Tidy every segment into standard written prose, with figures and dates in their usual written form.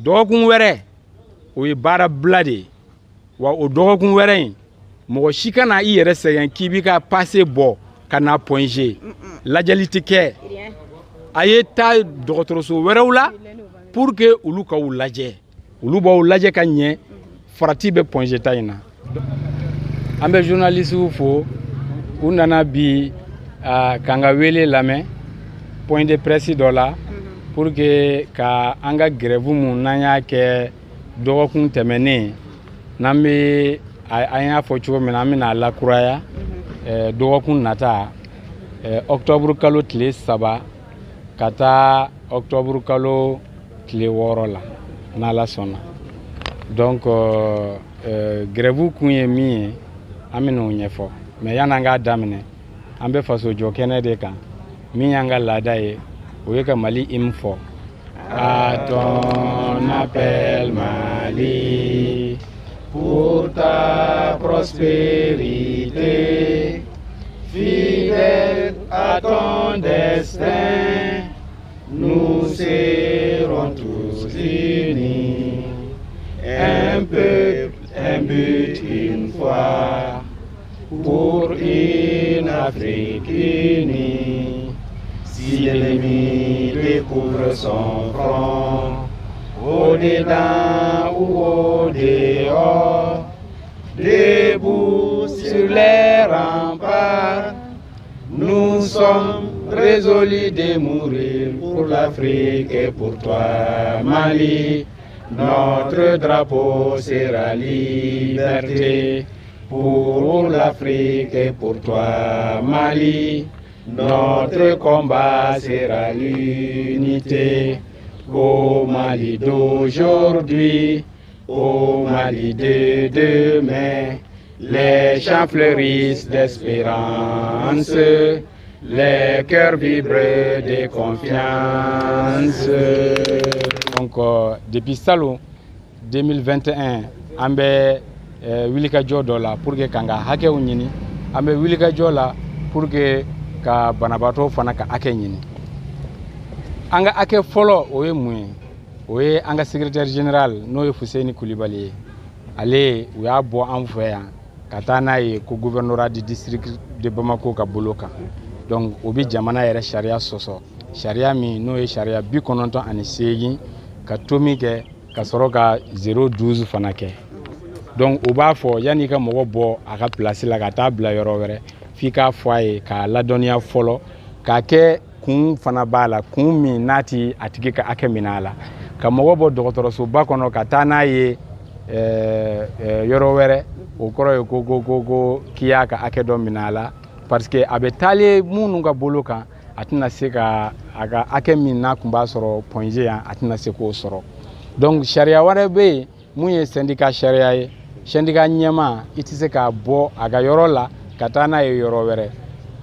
Dɔgɔkun wɛrɛ, o ye baara bila de ye. Wa o dɔgɔkun wɛrɛ in, mɔgɔ si kana i yɛrɛ sɛgɛn k'i b'i ka passe bɔ ka na Point G. Lajɛli tɛ kɛ. A ye taa dɔgɔtɔrɔso wɛrɛw la pour que olu k'aw lajɛ. Olu b'aw lajɛ ka ɲɛ. Farati bɛ Point G ta in na. An bɛ journalistew fo, u nana bi k'an ka wele lamɛn point de presse dɔ la pour que ka an ka grève mun n'an y'a kɛ dɔgɔkun tɛmɛnen, n'an bɛ, an y'a fɔ cogo min na, an bɛna a lakuraya dɔgɔkun nata, octobre kalo tile 3 ka taa octobre kalo tile 6 la, n'Ala sɔnna. Donc grève kun ye min ye, an bɛn'o ɲɛfɔ. Mais yan'an k'a daminɛ, an bɛ fasojɔ kɛnɛ de kan. Min y'an ka laada ye, o ye ka Mali hymne fɔ. À ton appel, Mali, pour ta prospérité, fidèle à ton destin, nous serons tous unis. Un peuple, un but, une foi, pour une Afrique unie. Si l'ennemi découvre son front, au dedans ou au dehors, debout sur les remparts, nous sommes résolus de mourir pour l'Afrique et pour toi, Mali. Notre drapeau sera liberté pour l'Afrique et pour toi, Mali. Notre combat sera l'unité. Au Mali d'aujourd'hui, au Mali de demain, les champs fleurissent d'espérance, les cœurs vibrent de confiance. Donc, depuis salon 2021, an bɛ wulikajɔ dɔ la pour que k'an ka hakɛw ɲini. An bɛ wulikajɔ la pour que ka banabaatɔ fana ka hakɛ ɲini. An ka hakɛ fɔlɔ, o ye mun ye? O ye an ka secrétaire général, n'o ye Fuseni Kulibali ye. Ale, u y'a bɔ an fɛ yan ka taa n'a ye ko gouvernorat du district de Bamako ka bolo kan. Donc o bɛ jamana yɛrɛ sariya sɔsɔ, sariya min n'o ye sariya 98 ka tomi kɛ ka sɔrɔ ka 012 fana kɛ. Donc o b'a fɔ, yanni i ka mɔgɔ bɔ a ka place la ka taa bila yɔrɔ wɛrɛ, f'i k'a fɔ a ye k'a ladɔnniya fɔlɔ, k'a kɛ kun fana b'a la, kun min n'a ti a tigi ka hakɛ minɛ a la. Ka mɔgɔ bɔ dɔgɔtɔrɔsoba kɔnɔ ka taa n'a ye yɔrɔ wɛrɛ, o kɔrɔ ye ko k'i y'a ka hakɛ dɔ minɛ a la, parce que a bɛ taalen minnu ka bolo kan, a tɛna se ka a ka hakɛ min n'a tun b'a sɔrɔ Point G yan, a tɛna se k'o sɔrɔ. Donc sariya wɛrɛ bɛ yen mun ye syndicat sariya ye. Syndicat ɲɛmaa, i tɛ se k'a bɔ a ka yɔrɔ la ka taa n'a ye yɔrɔ wɛrɛ.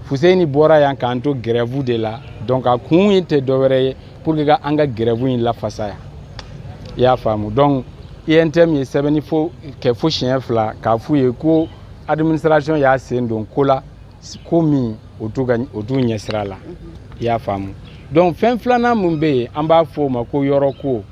Fuseni bɔra yan k'an to grève de la. Donc a kun tɛ dɔwɛrɛ ye pour que ka an ka grève in lafasa yan, i y'a faamu. Donc UNTM ye sɛbɛnni fo kɛ fo siɲɛ 2 k'a f'u ye ko administration y'a sen don ko la, ko min o t'u ka o t'u ɲɛsira la, i y'a faamu. Donc fɛn filanan mun bɛ yen, an b'a fɔ o ma ko yɔrɔ ko.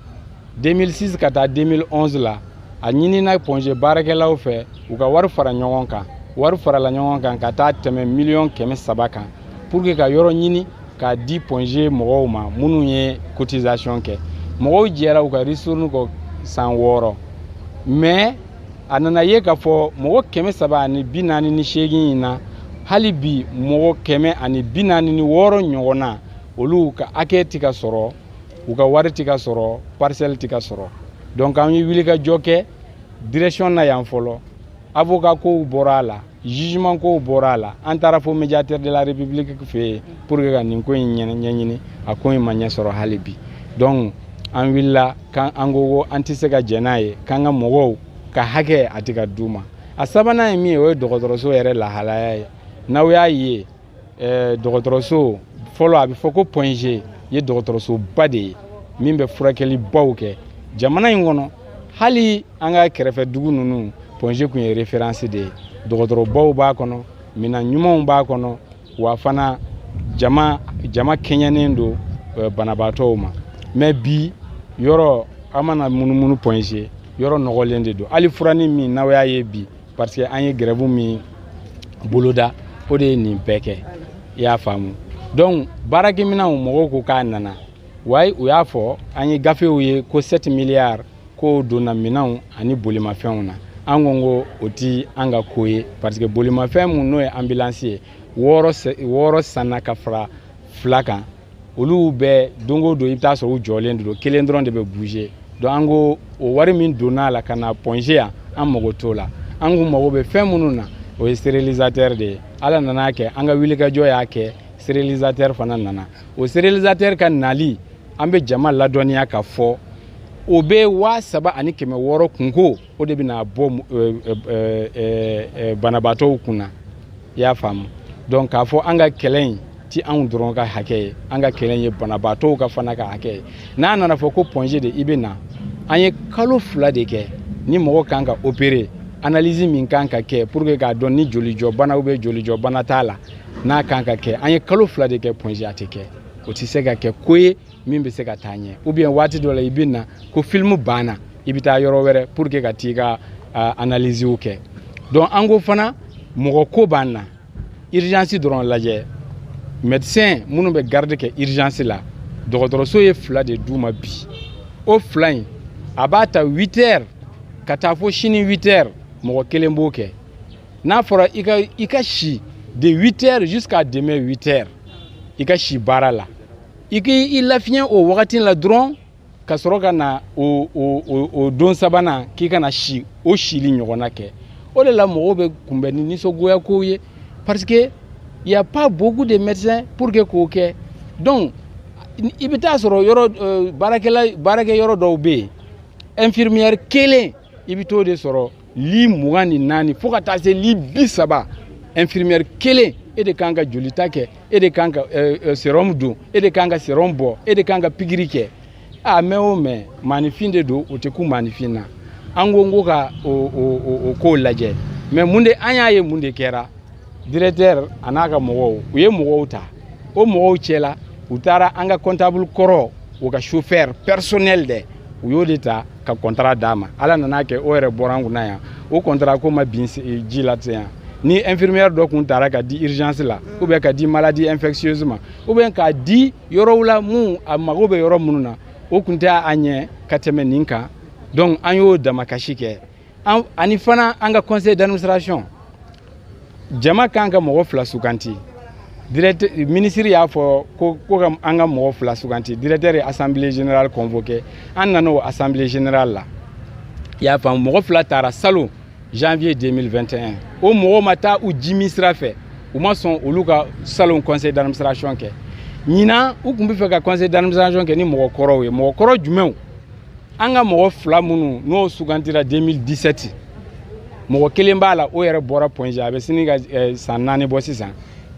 2006 ka taa 2011 la, a ɲinina Point G baarakɛlaw fɛ u ka wari fara ɲɔgɔn kan. Wari farala ɲɔgɔn kan ka taa tɛmɛ miliyɔn 300 kan pour que ka yɔrɔ ɲini k'a di Point G mɔgɔw ma minnu ye cotisation kɛ. Mɔgɔw jɛra u ka ristourne kɔ san 6, mais a nana ye k'a fɔ mɔgɔ 348 in na, hali bi mɔgɔ 146 ɲɔgɔn na, olu ka hakɛ ti ka sɔrɔ, u ka wari ti ka sɔrɔ, parcelle ti ka sɔrɔ. Donc an ye wulikajɔ kɛ direction na yan fɔlɔ. Avocat kow bɔra a la, jugement kow bɔra a la, an taara fo médiateur de la République fɛ yen pour que ka nin ko in ɲɛɲini. A ko in ma ɲɛ sɔrɔ hali bi. Donc an wulila k'an an ko an tɛ se ka jɛn n'a ye k'an ka mɔgɔw ka hakɛ a tɛ ka d'u ma. A sabanan ye min ye, o ye dɔgɔtɔrɔso yɛrɛ lahalaya ye. N'aw y'a ye, dɔgɔtɔrɔso fɔlɔ, a bɛ fɔ ko Point G ye dɔgɔtɔrɔsoba de ye min bɛ furakɛlibaw kɛ jamana in kɔnɔ. Hali an ka kɛrɛfɛ dugu ninnu, Point G kun ye référence de ye. Dɔgɔtɔrɔbaw b'a kɔnɔ, minɛn ɲumanw b'a kɔnɔ, wa fana jama jama kɛɲɛnen don banabaatɔw ma. Mais bi yɔrɔ, An mana munumunu Point G, yɔrɔ nɔgɔlen de don. Hali furanin min n'aw y'a ye bi, parce que an ye grève min boloda, o de ye nin bɛɛ kɛ, i y'a faamu. Donc baarakɛminɛnw, mɔgɔw ko k'a nana wayi, u y'a fɔ an ye gafew ye ko 7 milliards k'o donna minɛnw ani bolimafɛnw na. An ko ko o ti an ka ko ye, parce que bolimafɛn mun n'o ye ambulance ye, 6 sanna ka fara 2 kan, olu bɛɛ don o don i bɛ taa sɔrɔ u jɔlen de don, kelen dɔrɔn de bɛ bouger. Donc an ko o wari min donna a la ka na Point G yan, an mago t'o la. An kun mago bɛ fɛn minnu na, o ye stérilisateur de ye. Ala nana kɛ, an ka wulikajɔ y'a kɛ, stérilisateur fana nana. O stérilisateur ka nali, an bɛ jama ladɔnniya ka fɔ o bɛ 3600 kunko, o de bɛna bɔ banabaatɔw kunna, i y'a faamu. Donc k'a fɔ an ka kɛlɛ in ti anw dɔrɔn ka hakɛ ye, an ka kɛlɛ in ye banabaatɔw ka fana ka hakɛ ye. N'a nana fɔ ko Point G de i bɛ na, an ye kalo 2 de kɛ ni mɔgɔ kan ka opérer, analyse min kan ka kɛ pour que k'a dɔn ni jolijɔbana ou bien jolijɔbana t'a la, n'a kan ka kɛ, an ye kalo 2 de kɛ Point G, a tɛ kɛ. O tɛ se ka kɛ ko ye min bɛ se ka taa ɲɛ. Ou bien waati dɔ la i bɛ na ko film banna, i bɛ taa yɔrɔ wɛrɛ pour que ka t'i ka analysew kɛ. Donc an ko fana mɔgɔ ko b'an na, urgence dɔrɔn lajɛ, médecin minnu bɛ garde kɛ urgence la, dɔgɔtɔrɔso ye 2 de d'u ma bi. O 2 in, a b'a ta 8 heures ka taa fo sini 8 heures, mɔgɔ kelen b'o kɛ. N'a fɔra i ka si de 8 heures jusqu'à demain 8 heures, i ka si baara la, i k'i lafiɲɛ o wagati la dɔrɔn, ka sɔrɔ ka na o o o o don sabanan k'i kana si o sili ɲɔgɔnna kɛ. O de la mɔgɔw bɛ kunbɛn ni nisɔngoya kow ye, parce que il y a pas beaucoup de médecins pour que k'o kɛ. Donc i bɛ taa sɔrɔ yɔrɔ baarakɛla baarakɛ yɔrɔ dɔw bɛ yen, infirmière kelen, i bɛ t'o de sɔrɔ lit 24 fo ka taa se lit 30. Infirmière kelen, e de kan ka jolita kɛ, e de kan ka sérum don, e de kan ka sérum bɔ, e de kan ka pikiri kɛ. A mɛn o mɛn, maanifin de don, o tɛ ku maanifin na. An ko n ko ka o kow lajɛ. Mais mun de an y'a ye, mun de kɛra? Directeur a n'a ka mɔgɔw, u ye mɔgɔw ta. O mɔgɔw cɛla, u taara an ka comptable kɔrɔ, o ka chauffeur personnel dɛ, u y'o de ta ka contrat d'a ma. Ala nana kɛ, o yɛrɛ bɔra an kunna yan, o contrat ko ma bin ji la ten yan. Ni infirmière dɔ kun taara ka di urgence la, ou bien ka di maladie infectieuse ma, ou bien k'a di yɔrɔw la mun a mago bɛ yɔrɔ minnu na, o kun tɛ a ɲɛ ka tɛmɛ nin kan. Donc an y'o damakasi kɛ. Ani fana an ka conseil d'administration, jama kan ka mɔgɔ 2 suganti. Directeur, ministre y'a fɔ ko ka an ka mɔgɔ 2 suganti. Directeur ye assemblée générale convoqué, an nana o assemblée générale la, i y'a faamu. Mɔgɔ 2 taara salon janvier 2021, o mɔgɔw ma taa u jimi sira fɛ, u ma sɔn olu ka salon conseil d'administration kɛ. Ɲinan u tun bɛ fɛ ka conseil d'administration kɛ ni mɔgɔ kɔrɔw ye. Mɔgɔ kɔrɔ jumɛnw? An ka mɔgɔ 2 minnu n'o sugantira 2017, mɔgɔ kelen b'a la, o yɛrɛ bɔra Point G, a bɛ sini ka san 4 bɔ sisan.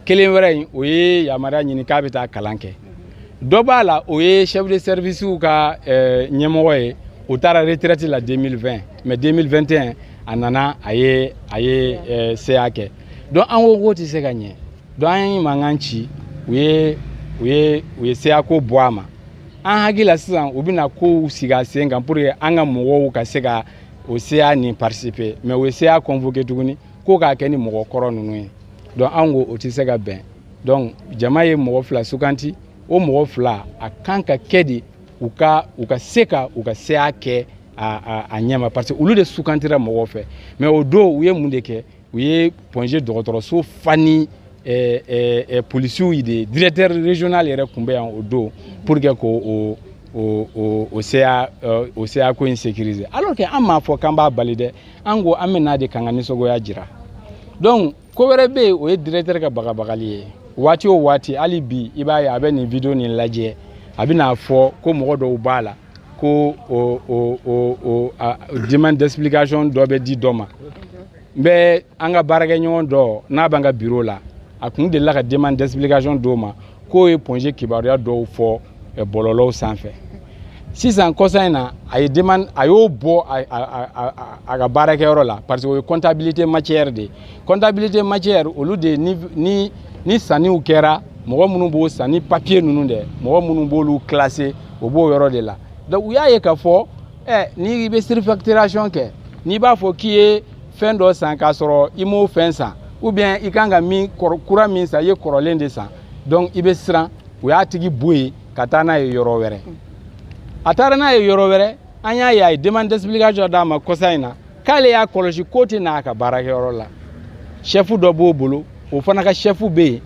Kelen wɛrɛ in, o ye yamaruya ɲini k'a bɛ taa kalan kɛ. Dɔ b'a la, o ye chef de service ka ɲɛmɔgɔ ye, o taara retraite la 2020, mais 2021 a nana, a ye CA kɛ. Donc an ko k'o tɛ se ka ɲɛ. Donc an ye mankan ci, u ye CA ko bɔ a ma. An hakili la sisan u bɛna kow sigi a sen kan pour que an ka mɔgɔw ka se ka o CA nin participer, mais u ye CA convoqué tuguni ko k'a kɛ ni mɔgɔ kɔrɔ ninnu ye. Donc an ko o tɛ se ka bɛn. Donc jama ye mɔgɔ 2 suganti, o mɔgɔ 2 a kan ka kɛ de u ka se ka u ka CA kɛ a ɲɛma, parce que olu de sugantira mɔgɔw fɛ. Mais o don u ye mun de kɛ? U ye Point G dɔgɔtɔrɔso fa ni polisiw de. Directeur régional yɛrɛ tun bɛ yan o don pour que k'o o CA ko in sécuriser, alors que an m'a fɔ k'an b'a bali dɛ. An ko an bɛ n'a de k'an ka nisɔngoya jira. Donc ko wɛrɛ bɛ yen, o ye directeur ka bagabagali ye. Waati o waati, hali bi i b'a ye a bɛ nin vidéo nin lajɛ, a bɛ n'a fɔ ko mɔgɔ dɔw b'a la ko o o o o a demande d'explication dɔ bɛ di dɔ ma. N bɛ an ka baarakɛɲɔgɔn dɔ n'a b'an ka bureau la, a kun delila ka demande d'explication d'o ma k'o ye Point G kibaruya dɔw fɔ bɔlɔlɔw sanfɛ. Sisan kɔsa in na, a ye demande, a y'o bɔ a ka baarakɛyɔrɔ la, parce que o ye comptabilité matière de ye. Comptabilité matière, olu de ni sanniw kɛra, mɔgɔ minnu b'o sanni papier ninnu dɛ, mɔgɔ minnu b'olu classer, o b'o yɔrɔ de la. Donc u y'a ye k'a fɔ N'i bɛ surfacturation kɛ, n'i b'a fɔ k'i ye fɛn dɔ san k'a sɔrɔ i m'o fɛn san, ou bien i kan ka min kura min san, i ye kɔrɔlen de san, donc i bɛ siran. U y'a tigi bɔ yen ka taa n'a ye yɔrɔ wɛrɛ. A taara n'a ye yɔrɔ wɛrɛ, an y'a ye a ye demande d'explication d'a ma kɔsa in na k'ale y'a kɔlɔsi k'o tɛ n'a ka baarakɛyɔrɔ la. Chef dɔ b'o bolo, o fana ka chef bɛ yen,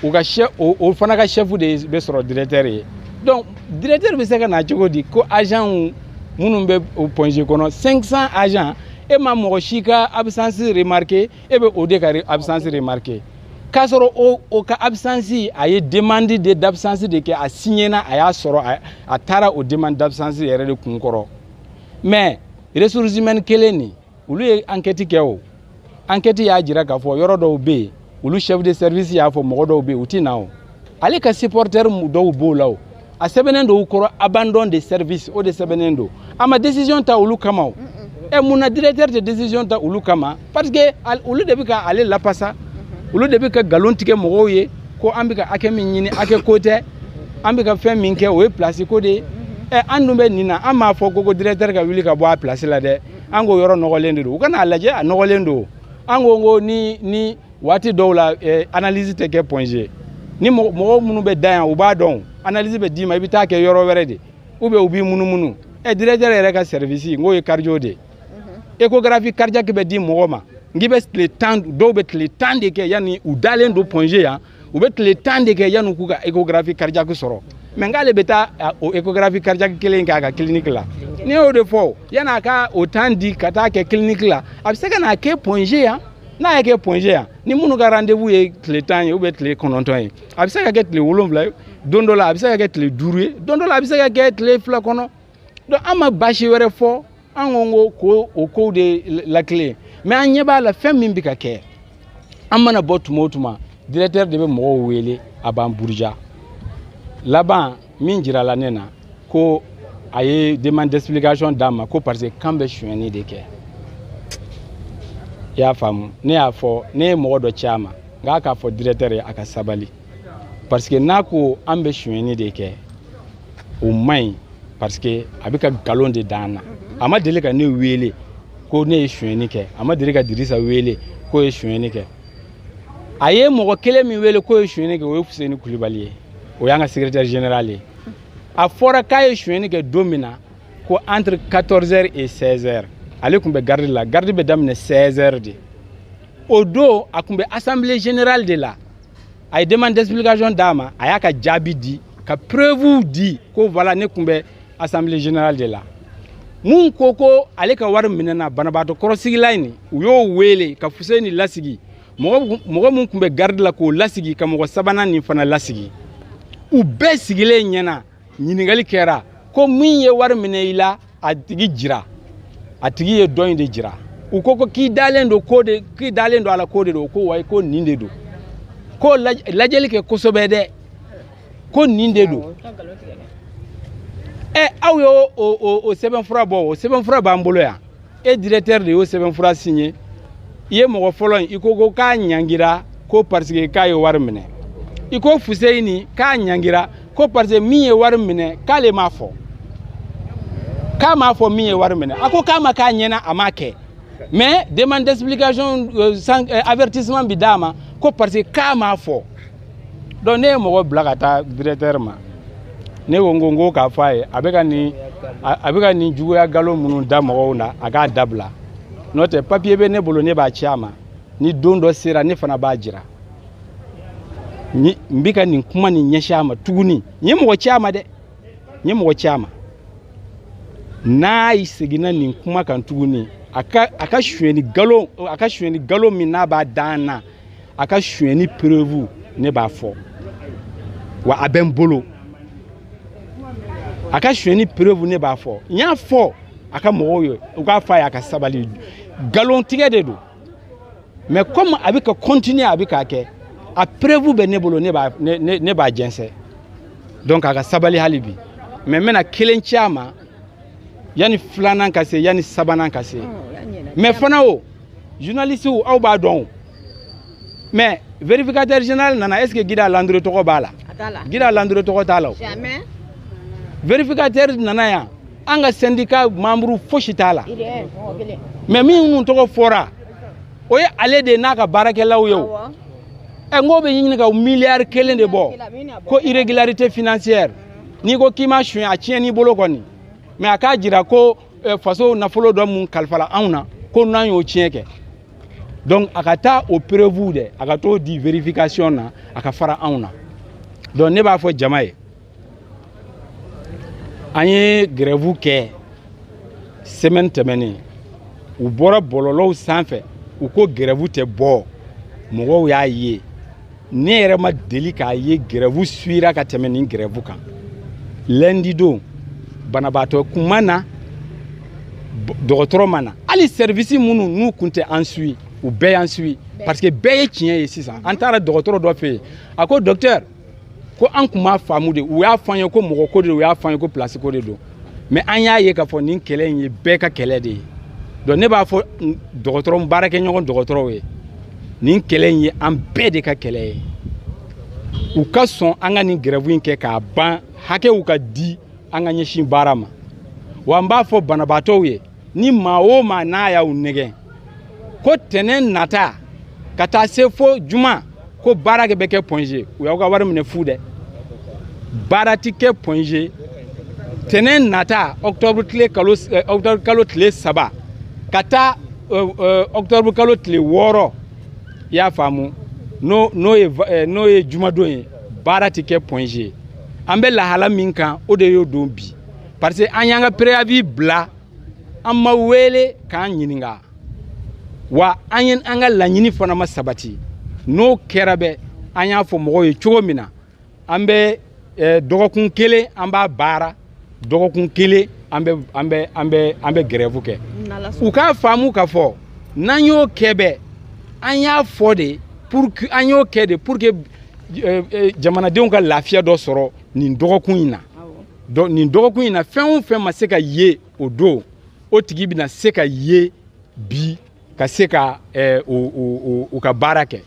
o ka chef o fana ka chef de bɛ sɔrɔ directeur ye. Donc directeur bɛ se ka na cogo di ko agent minnu bɛ o Point G kɔnɔ, 500 agents, e ma mɔgɔ si ka absence remarqué, e bɛ o de ka absence remarqué, k'a sɔrɔ o ka absence, a ye demande de d'absence de kɛ, a signé na, a y'a sɔrɔ a taara o demande d'absence yɛrɛ de kun kɔrɔ. Mais ressources humaines kelen nin, olu ye enquête kɛ, o enquête y'a jira k'a fɔ yɔrɔ dɔw bɛ yen, olu chef de service y'a fɔ mɔgɔ dɔw bɛ yen, u ti na o. Ale ka supporter dɔw b'o la, o a sɛbɛnnen don u kɔrɔ abandon de service, o de sɛbɛnnen don. A ma décision ta olu kama o. Mun na directeur tɛ décision ta olu kama? Parce que olu de bɛ ka ale lapasa, olu de bɛ ka nkalon tigɛ mɔgɔw ye ko an bɛ ka hakɛ min ɲini, hakɛ ko tɛ, an bɛ ka fɛn min kɛ, o ye place ko de ye. An dun bɛ nin na, an m'a fɔ ko directeur ka wuli ka bɔ a place la dɛ. An ko yɔrɔ nɔgɔlen de don, u ka n'a lajɛ, a nɔgɔlen don. An ko ni waati dɔw la, analyse tɛ kɛ Point G. Ni mɔgɔ minnu bɛ da yan, u b'a dɔn, analyse bɛ d'i ma, i bɛ taa kɛ yɔrɔ wɛrɛ de, ou bien u b'i munumunu. Directeur yɛrɛ ka service, n k'o ye cardio de ye. Échographie cardiaque bɛ di mɔgɔ ma, n k'i bɛ tile 10, dɔw bɛ tile 10 de kɛ yanni u dalen don Point G yan, u bɛ tile 10 de kɛ yanni u k'u ka échographie cardiaque sɔrɔ. Mais n k'ale bɛ taa o échographie cardiaque kelen kɛ a ka clinique la. N'i y'o de fɔ, yanni a ka o temps di ka taa kɛ clinique la, a bɛ se ka n'a kɛ Point G yan. N'a y'a kɛ Point G yan, ni minnu ka rendez-vous ye tile 10 ye ou bien tile 9 ye, a bɛ se ka kɛ tile 7 ye don dɔ la, a bɛ se ka kɛ tile 5 ye don dɔ la, a bɛ se ka kɛ tile 2 kɔnɔ. Donc an ma baasi wɛrɛ fɔ, an ko o kow de latilen. Mais an ɲɛ b'a la, fɛn min bɛ ka kɛ, an mana bɔ tuma o tuma, directeur de bɛ mɔgɔw wele, a b'an buruja. Laban min jirala ne na, ko a ye demande d'explication d'a ma ko parce que k'an bɛ sonyɛni de kɛ. I y'a faamu? Ne y'a fɔ, ne ye mɔgɔ dɔ ci a ma, n k'a k'a fɔ directeur ye a ka sabali, parce que n'a ko an bɛ sonyɛni de kɛ, o man ɲi, parce que a bɛ ka nkalon de d'an na. A ma deli ka ne wele ko ne ye sonyɛni kɛ, a ma deli ka Dirisa wele k'o ye sonyɛni kɛ. A ye mɔgɔ kelen min wele k'o ye sonyɛni kɛ, o ye Fuseni Kulibali ye, o y'an ka secrétaire général ye. A fɔra k'a ye sonyɛni kɛ don min na, ko entre 14h et 16h, ale tun bɛ garde la, garde bɛ daminɛ 16h de. O don a tun bɛ assemblée générale de la. A ye demande d'explication d'a ma, a y'a ka jaabi di, ka preuve di ko voilà, ne tun bɛ assemblée générale de la. Mun ko ko ale ka wari minɛna banabaatɔ kɔrɔsigila in nin, u y'o wele ka Fuseni lasigi, mɔgɔ mun tun bɛ garde la k'o lasigi, ka mɔgɔ sabanan nin fana lasigi. U bɛɛ sigilen ɲɛna, ɲininkali kɛra ko min ye wari minɛ i la, a tigi jira. A tigi ye dɔ in de jira. U ko k'i dalen don ko de, k'i dalen don a la ko de don. Ko wayi, ko nin de don. Ko lajɛli kɛ kosɛbɛ dɛ, ko nin de don. Aw y'o o sɛbɛnfura bɔ, o sɛbɛnfura b'an bolo yan. E directeur de y'o sɛbɛnfura signé. I ye mɔgɔ fɔlɔ in, i ko k'a ɲangira ko parce que k'a ye wari minɛ. I ko Fuseyini k'a ɲangira ko parce que min ye wari minɛ, k'ale m'a fɔ, k'a m'a fɔ min ye wari minɛ. A ko k'a ma k'a ɲɛna, a m'a kɛ. Mais demande d'explication sans avertissement bi d'a ma ko parce que k'a m'a fɔ. Donc ne ye mɔgɔ bila ka taa directeur ma. Ne ko n ko k'a fɔ a ye, a bɛ ka nin juguya nkalon minnu da mɔgɔw la, a k'a dabila. N'o tɛ, papier bɛ ne bolo, ne b'a ci a ma. Ni don dɔ sera, ne fana b'a jira. Ni n bɛ ka nin kuma nin ɲɛsin a ma tuguni, n ye mɔgɔ ci a ma dɛ, n ye mɔgɔ ci a ma. N'a seginna nin kuma kan tuguni, a ka sonyɛni nkalon min n'a b'a da an na, a ka sonyɛni preuve, ne b'a fɔ wa, a bɛ n bolo. A ka sonyɛni preuve, ne b'a fɔ. N y'a fɔ a ka mɔgɔw ye, u k'a fɔ a ye a ka sabali, nkalontigɛ de don. Mais comme a bɛ ka continuer, a bɛ k'a kɛ, a preuve bɛ ne bolo, ne b'a jɛnsɛn. Donc a ka sabali hali bi. Mais n bɛna kelen ci a ma yanni filanan ka se, yanni sabanan ka se. Mais fana, o journaliste, aw b'a dɔn. Mais vérificateur général nana, est ce que Guida Landre tɔgɔ b'a la? Guida Landre tɔgɔ t'a la. O vérificateur nana yan. An ka syndicat membre fosi t'a la, mais minnu tɔgɔ fɔra, o ye ale de n'a ka baarakɛlaw ye. O ɛ, n ko bɛ ɲini ka miliyari 1 de bɔ ko irrégularité financière. N'i ko k'i ma suɲɛ, a tiɲɛ n'i bolo kɔni, mais a k'a jira ko faso nafolo dɔ mun kalifala anw na, ko n'an y'o tiɲɛ kɛ. Donc a ka taa o preuve dɛ, a ka t'o di vérification na, a ka fara anw na. Donc ne b'a fɔ jama ye, an ye grève kɛ semaine tɛmɛnen, u bɔra bɔlɔlɔw sanfɛ, u ko grève tɛ bɔ. Mɔgɔw y'a ye, ne yɛrɛ ma deli k'a ye grève suyira ka tɛmɛ nin grève kan. Lundi don, banabaatɔ kun ma na, dɔgɔtɔrɔ ma na, hali service minnu n'u kun tɛ an suit, u bɛɛ y'an suit, parce que bɛɛ ye tiɲɛ ye. Sisan an taara dɔgɔtɔrɔ dɔ fɛ yen, a ko: "Docteur, ko an kun m'a faamu de. U y'a fɔ an ye ko mɔgɔ ko de don, u y'a fɔ an ye ko place ko de don, mais an y'a ye k'a fɔ nin kɛlɛ in ye bɛɛ ka kɛlɛ de ye." Donc ne b'a fɔ dɔgɔtɔrɔ baarakɛɲɔgɔn dɔgɔtɔrɔw ye, nin kɛlɛ in ye an bɛɛ de ka kɛlɛ ye. U ka sɔn an ka nin grève in kɛ k'a ban, hakɛw ka di, an ka ɲɛsin baara ma. Wa n b'a fɔ banabaatɔw ye, ni maa o maa n'a y'aw nɛgɛn ko tɛnɛn nata ka taa se fo juma ko baara bɛ kɛ Point G, u y'aw ka wari minɛ fu dɛ. Baara ti kɛ Point G tɛnɛn nata, octobre tile kalo, octobre kalo tile 3 ka taa octobre kalo tile 6, i y'a faamu, n'o ye jumadon ye, baara ti kɛ Point G. An bɛ lahala min kan, o de y'o don bi, parce que an y'an ka préavis bila, an ma wele k'an ɲininka, wa an ye an ka laɲini fana ma sabati. N'o kɛra bɛ, an y'a fɔ mɔgɔw ye cogo min na, an bɛ dɔgɔkun kelen an b'a baara, dɔgɔkun kelen an bɛ grève kɛ. U k'a faamu k'a fɔ n'an y'o kɛ bɛ, an y'a fɔ de pour que an y'o kɛ de pour que jamanadenw ka lafiya dɔ sɔrɔ nin dɔgɔkun in na. Donc nin dɔgɔkun in na, fɛn o fɛn ma se ka ye o don, o tigi bɛna se ka ye bi ka se ka o ka baara kɛ.